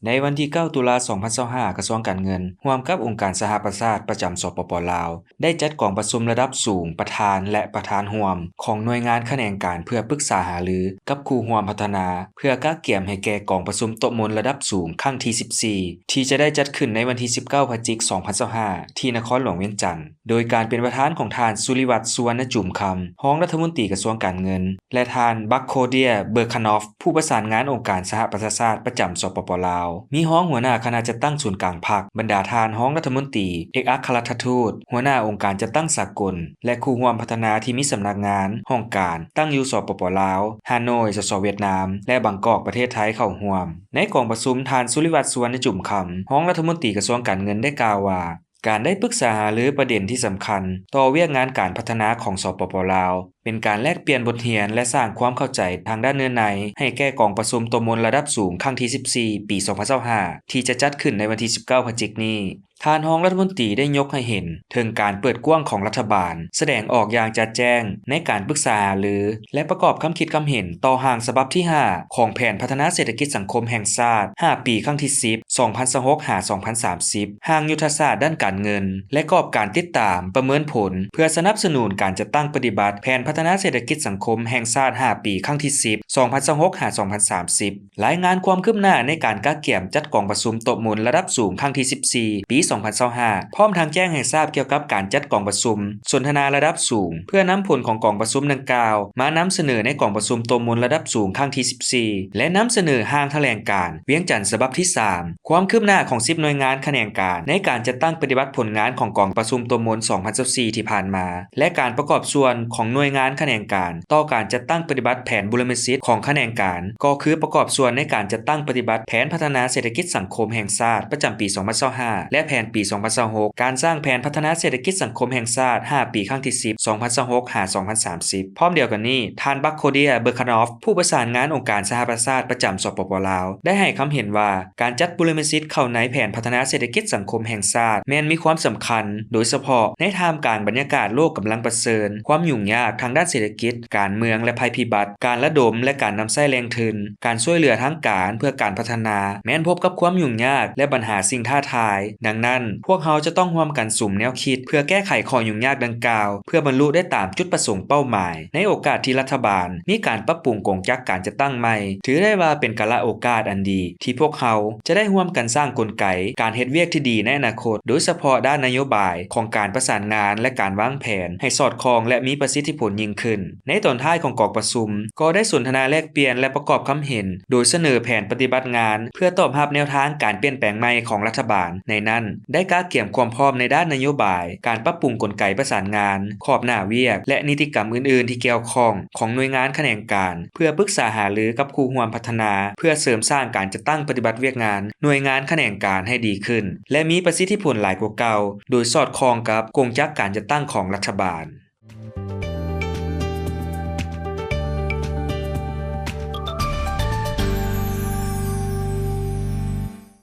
ໃນວັນທີເກົ້າ ຕຸລາ ສອງພັນຊາວຫ້າ ກະຊວງການເງິນ ຮ່ວມກັບອົງການສະຫະປະຊາຊາດປະຈຳ ສປປ ລາວ ໄດ້ຈັດກອງປະຊຸມລະດັບສູງ ປະທານ ແລະ ປະທານຮ່ວມ ຂອງໜ່ວຍງານຂະແໜງການ ເພື່ອປຶກສາຫາລືກັບຄູ່ຮ່ວມພັດທະນາ ເພື່ອກະກຽມໃຫ້ແກ່ກອງປະຊຸມໂຕະມົນລະດັບສູງຄັ້ງທີສິບສີ່ ທີ່ຈະໄດ້ຈັດຂຶ້ນໃນວັນທີສິບເກົ້າ ພະຈິກ ສອງພັນຊາວຫ້າ ທີ່ນະຄອນຫຼວງວຽງຈັນ. ໂດຍການເປັນປະທານຂອງທ່ານ ສຸລິວັດ ສຸວັນນະຈຸມຄຳ ຮອງລັດຖະມົນຕີກະຊວງການເງິນ ແລະ ທ່ານ ບັກໂຄເດຍ ເບີຄານອຟ ຜູ້ປະສານງານອົງການສະຫະປະຊາຊາດປະຈຳ ສປປ ລາວ, ມີຮອງຫົວໜ້າຄະນະຈັດຕັ້ງສູນກາງພັກ, ບັນດາທ່ານຮອງລັດຖະມົນຕີ, ເອກອັກຄະລັດຖະທູດ, ຫົວໜ້າອົງການຈັດຕັ້ງສາກົນ ແລະ ຄູ່ຮ່ວມພັດທະນາທີ່ມີສຳນັກງານ, ຫ້ອງການ ຕັ້ງຢູ່ ສປປ ລາວ, ຮາໂນຍ ສສ ຫວຽດນາມ ແລະ ບາງກອກ ປະເທດໄທ ເຂົ້າຮ່ວມ. ໃນກອງປະຊຸມ, ທ່ານ ສຸລິວັດ ສຸວັນນະຈຸມຄຳ ຮອງລັດຖະມົນຕີກະຊວງການເງິນ ໄດ້ກ່າວວ່າ ການໄດ້ປຶກສາຫາລືປະເດັນທີ່ສຳຄັນຕໍ່ວຽກງານການພັດທະນາຂອງ ສປປ ລາວ ເປັນການແລກປ່ຽນບົດຮຽນ ແລະ ສ້າງຄວາມເຂົ້າໃຈທາງດ້ານເນື້ອໃນໃຫ້ແກ່ກອງປະຊຸມໂຕະມົນລະດັບສູງຄັ້ງທີສິບສີ່ ປີ ສອງພັນຊາວຫ້າ ທີ່ຈະຈັດຂຶ້ນໃນວັນທີສິບເກົ້າ ພະຈິກນີ້. ທ່ານຮອງລັດຖະມົນຕີໄດ້ຍົກໃຫ້ເຫັນເຖິງການເປີດກວ້າງຂອງລັດຖະບານ, ສະແດງອອກຢ່າງຈະແຈ້ງໃນການປຶກສາຫາລື ແລະ ປະກອບຄຳຄິດຄຳເຫັນຕໍ່ຮ່າງສະບັບທີຫ້າ ຂອງແຜນພັດທະນາເສດຖະກິດສັງຄົມແຫ່ງຊາດ ຫ້າ ປີ ຄັ້ງທີສິບ ສອງພັນຊາວຫົກ ຫາ ສອງພັນສາມສິບ, ຮ່າງຍຸດທະສາດດ້ານການເງິນ ແລະ ກອບການຕິດຕາມປະເມີນຜົນ ເພື່ອສະໜັບສະໜູນການຈັດຕັ້ງປະຕິບັດແຜນພັດທະນາເສດຖະກິດສັງຄົມແຫ່ງຊາດ ຫ້າ ປີ ຄັ້ງທີສິບ ສອງພັນຊາວຫົກ ຫາ ສອງພັນສາມສິບ, ລາຍງານຄວາມຄືບໜ້າໃນການກະກຽມຈັດກອງປະຊຸມໂຕະມົນລະດັບສູງຄັ້ງທີສິບສີ່ ປີ ສອງພັນຊາວຫ້າ ພ້ອມທັງແຈ້ງໃຫ້ຊາບກ່ຽວກັບການຈັດກອງປະຊຸມສົນທະນາລະດັບສູງ ເພື່ອນຳຜົນຂອງກອງປະຊຸມດັ່ງກ່າວມານຳສະເໜີໃນກອງປະຊຸມໂຕະມົນລະດັບສູງຄັ້ງທີສິບສີ່ ແລະ ນຳສະເໜີຮ່າງຖະແຫຼງການວຽງຈັນສະບັບທີສາມ. ຄວາມຄືບໜ້າຂອງສິບໜ່ວຍງານຂະແໜງການໃນການຈັດຕັ້ງປະຕິບັດຜົນງານຂອງກອງປະຊຸມໂຕະມົນ ສອງພັນຊາວສີ່ ທີ່ຜ່ານມາ ແລະ ການປະກອບສ່ວນຂອງໜ່ວຍງານຂະແໜງການຕໍ່ການຈັດຕັ້ງປະຕິບັດແຜນບຸລະມະສິດຂອງຂະແໜງການ ກໍຄືປະກອບສ່ວນໃນການຈັດຕັ້ງປະຕິບັດແຜນພັດທະນາເສດຖະກິດສັງຄົມແຫ່ງຊາດປະຈຳປີ ສອງພັນຊາວຫ້າ ແລະ ແຜນປີ ສອງພັນຊາວຫົກ, ການສ້າງແຜນພັດທະນາເສດຖະກິດສັງຄົມແຫ່ງຊາດ ຫ້າ ປີ ຄັ້ງທີສິບ ສອງພັນຊາວຫົກ ຫາ ສອງພັນສາມສິບ. ພ້ອມດຽວກັນນີ້, ທ່ານ ບັກໂຄເດຍ ເບີຄານອຟ ຜູ້ປະສານງານອົງການສະຫະປະຊາຊາດປະຈຳ ສປປ ລາວ ໄດ້ໃຫ້ຄຳເຫັນວ່າ ການຈັດບຸລະມະສິດເຂົ້າໃນແຜນພັດທະນາເສດຖະກິດສັງຄົມແຫ່ງຊາດ ແມ່ນມີຄວາມສຳຄັນ ໂດຍສະເພາະໃນທ່າມກາງບັນຍາກາດໂລກກຳລັງປະເຊີນຄວາມຫຍຸ້ງຍາກທາງດ້ານເສດຖະກິດ, ການເມືອງ ແລະ ໄພພິບັດ. ການລະດົມ ແລະ ການນຳໃຊ້ແຫຼ່ງທຶນ, ການຊ່ວຍເຫຼືອທາງການເພື່ອການພັດທະນາ ແມ່ນພົບກັບຄວາມຫຍຸ້ງຍາກ ແລະ ບັນຫາສິ່ງທ້າທາຍ. ດັ່ງນັ້ນ, ພວກເຮົາຈະຕ້ອງຮ່ວມກັນສຸມແນວຄິດເພື່ອແກ້ໄຂຂໍ້ຫຍຸ້ງຍາກດັ່ງກ່າວ ເພື່ອບັນລຸໄດ້ຕາມຈຸດປະສົງເປົ້າໝາຍ. ໃນໂອກາດທີ່ລັດຖະບານມີການປັບປຸງກົງຈັກການຈັດຕັ້ງໃໝ່, ຖືໄດ້ວ່າເປັນກາລະໂອກາດອັນດີທີ່ພວກເຮົາຈະໄດ້ຮ່ວມກັນສ້າງກົນໄກການເຮັດວຽກທີ່ດີໃນອະນາຄົດ, ໂດຍສະເພາະດ້ານນະໂຍບາຍຂອງການປະສານງານ ແລະ ການວາງແຜນໃຫ້ສອດຄ່ອງ ແລະ ມີປະສິດທິຜົນຍິ່ງຂຶ້ນ. ໃນຕອນທ້າຍຂອງກອງປະຊຸມ ກໍໄດ້ສົນທະນາແລກປ່ຽນ ແລະ ປະກອບຄຳເຫັນ ໂດຍສະເໜີແຜນປະຕິບັດງານ ເພື່ອຕອບຮັບແນວທາງການປ່ຽນແປງໃໝ່ຂອງລັດຖະບານ. ໃນນັ້ນ ໄດ້ກະກຽມຄວາມພ້ອມໃນດ້ານນະໂຍບາຍ, ການປັບປຸງກົນໄກປະສານງານ, ຂອບໜ້າວຽກ ແລະ ນິຕິກຳອື່ນໆທີ່ກ່ຽວຂ້ອງຂອງໜ່ວຍງານຂະແໜງການ ເພື່ອປຶກສາຫາລືກັບຄູ່ຮ່ວມພັດທະນາ ເພື່ອເສີມສ້າງການຈັດຕັ້ງປະຕິບັດວຽກງານໜ່ວຍງານຂະແໜງການໃຫ້ດີຂຶ້ນ ແລະ ມີປະສິດທິຜົນຫຼາຍກວ່າເກົ່າ, ໂດຍສອດຄ່ອງກັບກົງຈັກການຈັດຕັ້ງຂອງລັດຖະບານ.